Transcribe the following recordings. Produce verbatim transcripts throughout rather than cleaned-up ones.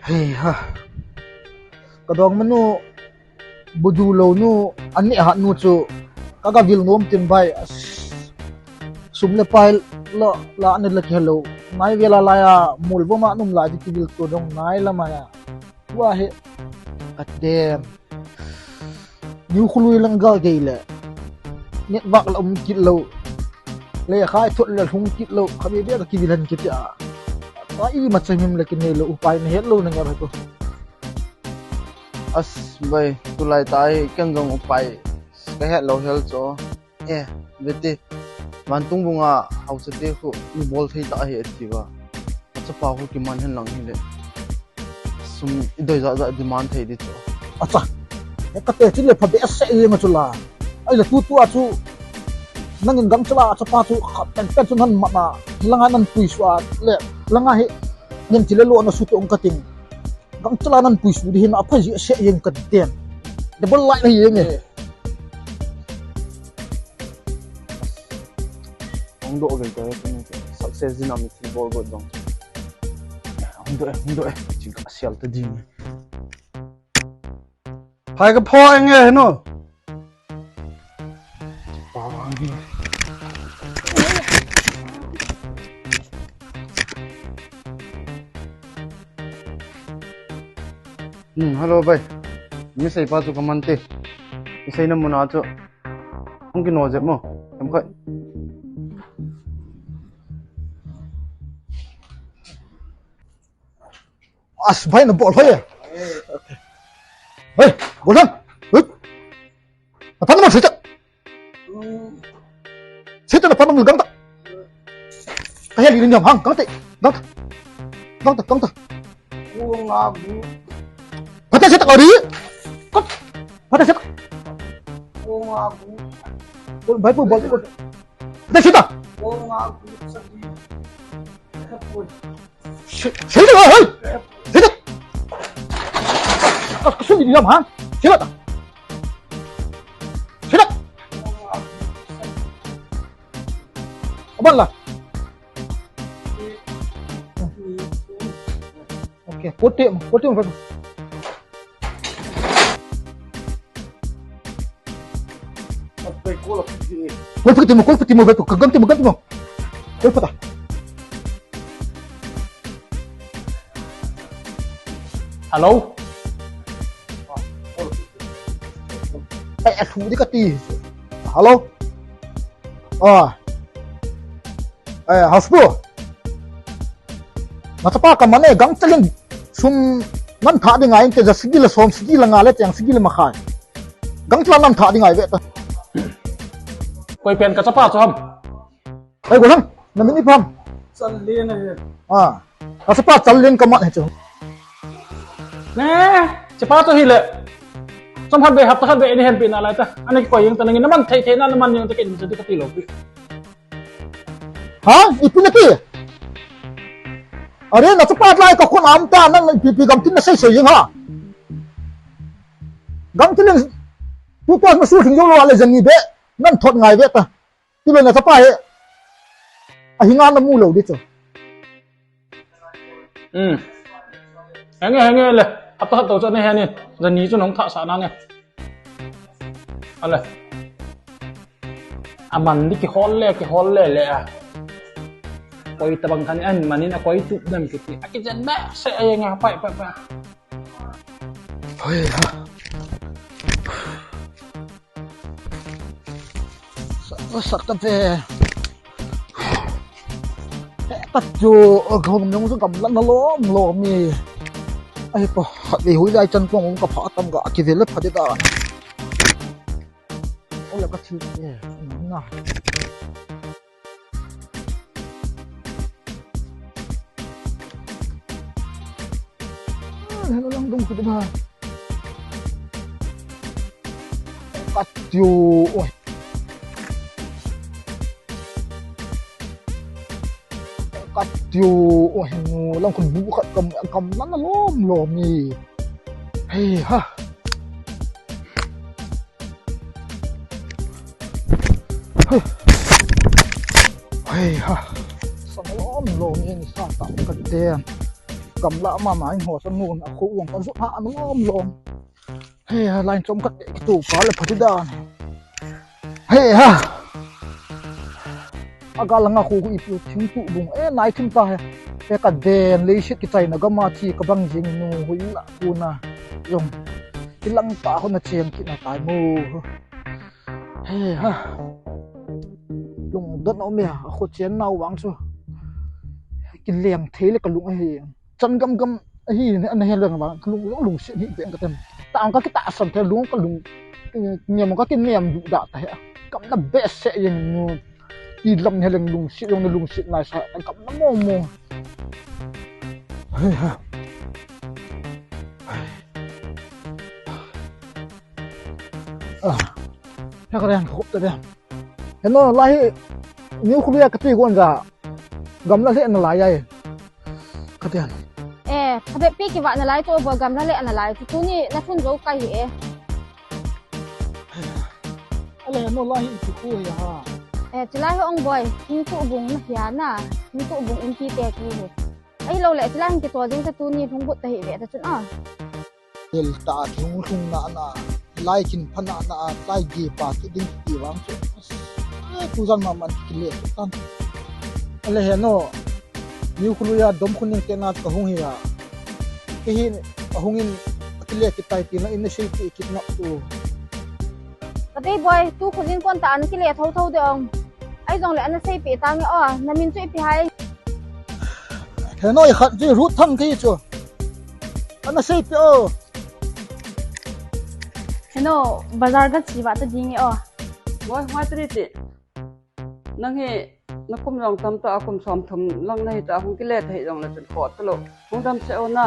Hei ha. Ka dongmanu, budu lou nu, aneh hat nu chu, ka gavil nom tin bai. As, sum le pai la, la ne la kihelo. Nai vela la ya, mol vo ma num la di kivil tu dong nai la ma ya. Tua he, ka dem. Niu khului lang gal gei le. Network la um kit lou. Le khai thot le hung kit lou. Khabe be ka kivil han kit a. Ka ima chemim le kinei lou. Upai na het lou na nge bai ko. As bai, tulai tai ken jong upai. Ka het lou hel cho. Eh, vete. Vantung bunga hausa te khu i bol thei ta hi ati va. Achapa khu kiman hen lang hi le. Sum i doi ja ja demand thei di chu. Acha. E ka te chin le pha be se e ma chu la. Ai le tu tu a chu. Nangin gang chala achapa chu khat pen pen chu nan ma na. Langa nan pui su a le. Langa hi. Nen ti le lo na su to ong ka ting. Gang chala nan pui su di hin a pha ji se yen ka den. Double light na hi yen e. Hung doh ve ka, success din a mi thil bol got dong. Hung doh e, hung doh e. Ching ka sial ta ding. Phai ka pho eng e, no. Hmm, hello, bai. Mi sei pa chu ka man te. Mi sei na mun a chu. Hung kino jep mo. Em khai. As, bai na bol hoi. Hei, bol han. Hei. Apa nama sita? Sita na panung gang ta. Kaya lini nyam hang gang ta. Gang ta. Gang ta, gang ta. Kung agu. Pata sita kari. Kot. Pata sita. Kung agu. Bol, bai, bol, bol. Pata sita. Kung agu. Sita, hei! Sita! Ka, ka suli diam, ha? Sita ta. Sita! Aban la. Okay, kote mo, kote mo, kote mo. Kol pati mo, kol pati mo, veto, kagang ti mo, ganti mo. Kol pata. Hello? Ai, a thu di ka ti. Hello? Ah. Eh, house bro. Nachapa ka mane gang teling sum nan tha ding ai te ja sigi le som sigi le nga le chang sigi le makhai. Gang tla nan tha ding ai ve ta. Koi pen ka chapa chu ham. Ai go lang. Na min i pham. Chan le na he. Ah. Ka chapa chal len ka mat he chu. Ne, chapa chu hi le. Chom khat ve hap ta khat ve ni hen pi na lai ta. Ani koi jeng ta nangin na man thei thei na na man jeng ta ken chu ka ti lo pi. Ha? Ipi na ti? Are na chapa lai ka khun am ta nang ipi ipi gam tin na sei sei jeng ha. Gam tin tu tu ma su thing jong lo le jan ni be. Nan thot ngai ve ta. Ti lo na chapa he. A hinga na mu lo di chu. Hmm. Henge, henge le. Hap ta khat to chu ne he ni. Jan ni chu nong tha sa na nge. Ale. A man di kihol le, kihol le le a. Koi tabang khan an manin a koi tup dem kiti. A kijen behseh a jeng a pai, pai, pai. Hoi ha. Sa, sa ta ve. He, ka chu, gam nung chu gam lan na lom lom mi. Ai pa, khat ve hui lai chan kong ka pha tam ka kivel pha de ta. Ola ka thil e, na. Ah, hello lang dong kita ba. Ka tiu, oi. Ka tiu, oi, no, lang kun bu khat kam, kam lang lom lom ni. Hei ha. Hei ha. Sang lom lom ni sa ta ka te. Gamla mama in ho sa nun a khu uang ka zut ha an lom lom. He ha, line chom khat te kitu ka le phati dan. He ha. Aga langa khu khu ipu thing tu bung. E nai thim ta he. E ka den leiset kichaina gama thi ka bang jing nu hui la ku na. Jong. Kilang ta ho na cheng kit na tai mo. He ha. Lungdon um e, a khu chen nau vang chu. Kileng thei le ka lung ahi. Chan gam gam ahi ne, ana he leng vang, ka lung, lung, lungset hi beng ka tem. Ta ang ka kitahsan thei lung ka lung, eh, niam ka kiniam duh da ta he. Kam na behseh jeng nu. Ti lam ne leng lungset jong na lungset nai sa, kam na mo mo. He ha. Ah. He ka reng khop ta de. Heno, lai hi, New Khuluya kati gon ja, gamla le na lai ai. Kati han. Eh, phabep pi kiva na lai to bo gamla le na lai. Tuni na thun jo kai hi e. Ale heno lai hi tu khu ya ha. Eh, chilai hi ong boy, hing tu bung na hia na, hing tu bung in ti te ki hi. Ai lo le, chilai hing ki to jing ta tuni lung but ta hi ve ta chun a. Hel ta kihung lhung na na, lai kin pha na na, lai ge pa ki ding ti vang chu. Eh, tu jan ma man ki le tan. Ale heno, New Khuluya dom khun ning te na ka hung hi ya. Ki hin, a hung in, ki le ki tai ti na in na sei ti ki na tu. Ka tei boy, tu khun in kon ta an ki le thou thou de ong. Ai jong le ana sei pi ta nge o, na min chu ipi hai. Heno i khat ji Ruth Thang ti chu. Ana sei pi o. Heno, bazar ga chi va ta ding nge o. Boy, hoi tri ti. Nang hi, na kum jong tam ta, a kum som thum lang na hi ta, hung ki le ta hi jong le chun kho ta lo. Hung dam se o na.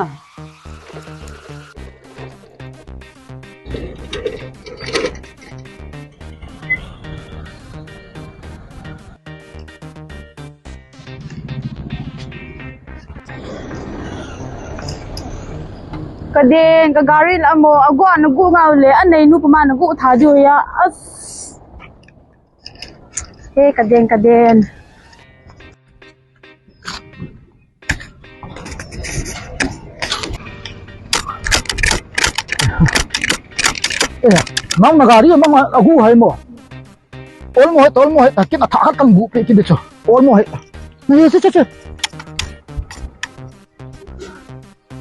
Ka deng, ka gari la mo, a go na gu ngau le, a nei nu pa ma na gu tha ju ya. As. He, ka deng, ka deng. Eh, nang na gari mang a gu hai mo. Ol mo hai, ol mo hai, takin a tha khat kan gu pe ki be cho. Ol mo hai. Ni che che che.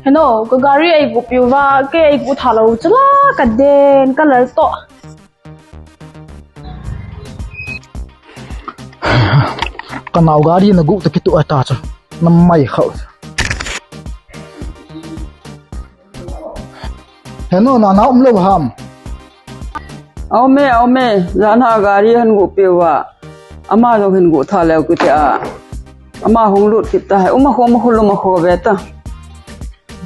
Heno, ka gari ei gu piu va, ke ei gu tha lo chula ka deng, ka lal to. Ka nau gari na gu ta ki tu ai ta cha. Na mai khau. Heno, na na um lo ham. Aume, aume, jana gari han gu piu va. Ama jong hin gu tha leu ki te a. Ama hung lut kit ta hai. Uma kho, uma kho, uma kho ve ta.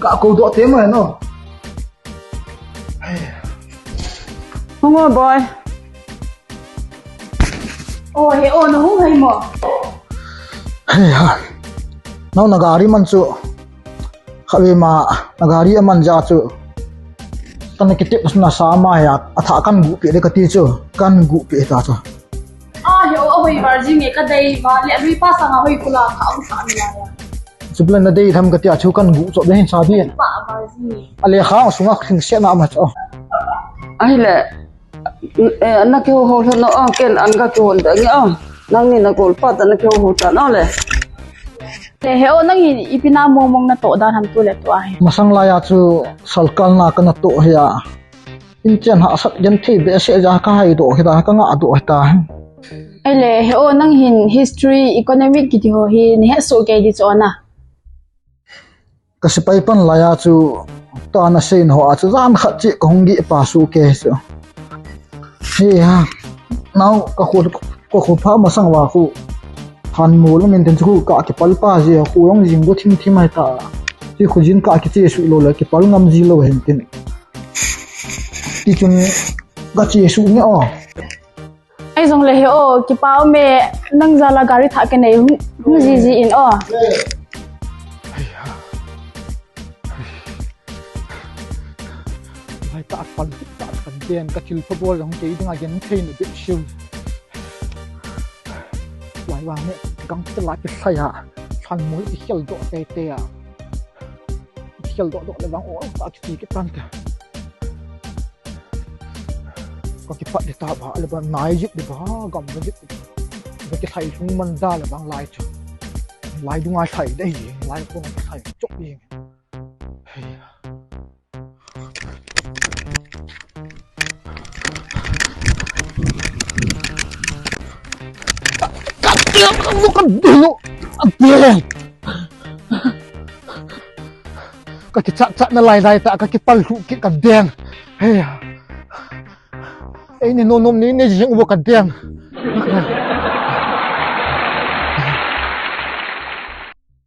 Ga ko do te mo no. Hung o boy. O he o na hung hai mo. He ha. Nau na gari man chu. Khavi ma na gari a man ja chu. Kan ki tip na sa ma ya. A tha kan gu pi de ka ti chu. Kan gu pi ta chu. A he o a hoi var jing e ka dei va le lui pa sa nga hoi kula ka um sa mi la ya. Chuplen na dei tham ka tia chu kan gu cho be hin sa bi. Pa var jing e. A le kha sunga khing se na ma cho. Ai le. Eh, na ke ho ho no a ken an ka ko da nge a. Nang ni na ko pa ta na ke ho ho ta na le. Te he o nang hi ipi na mong mong na to dan ham tu le tu a he. Masang la ya chu salkal na ka na to he ya. In chen ha sat gen thei be se ja ka hai do he da ka nga do he ta. Ai le he o nang hin history economic kiti ho hi ni he so ke di cho na. Ka sipai pan laiya chu ta na sei na ho a chu jan khat chi ka hung gi pa su ke chu. He ha. Nau ka khu ka khu pha masang va khu. Han mu lu min ten chu khu ka ki pal pa ji khu yong jing gu thim thim hai ta. Chi khu jin ka ki che su lo le ki pal ngam ji lo hen tin. Ti chun ga che su ni o. Ai jong le he o, kipa um e, nang jal a gari thah ka nei hung, hung ji ji in o. Ai ha. Ai ta pal ta kan den ka thil pha bol jong kei ding a gen thei na bit siu. Lai wa ne gang te la ki sai ha. Than mui ki khel do te te a. Kel doh doh le bang, o, ta kiti kitan ta. Ka kipat di ta ba, le bang, nai jip di ba, gam na jip di ba. Ka kilhai lhung man da le bang lai chu. Lai dunga lhai dei, lai ko na lhai chok di. Hei. Ka tiang ka lu ka ding u. A tiang. Ka kichat chat na lai lai ta, ka kipal lhu kit ka ding. Hei. Ei ni nom nom ni ni jing u ka ding.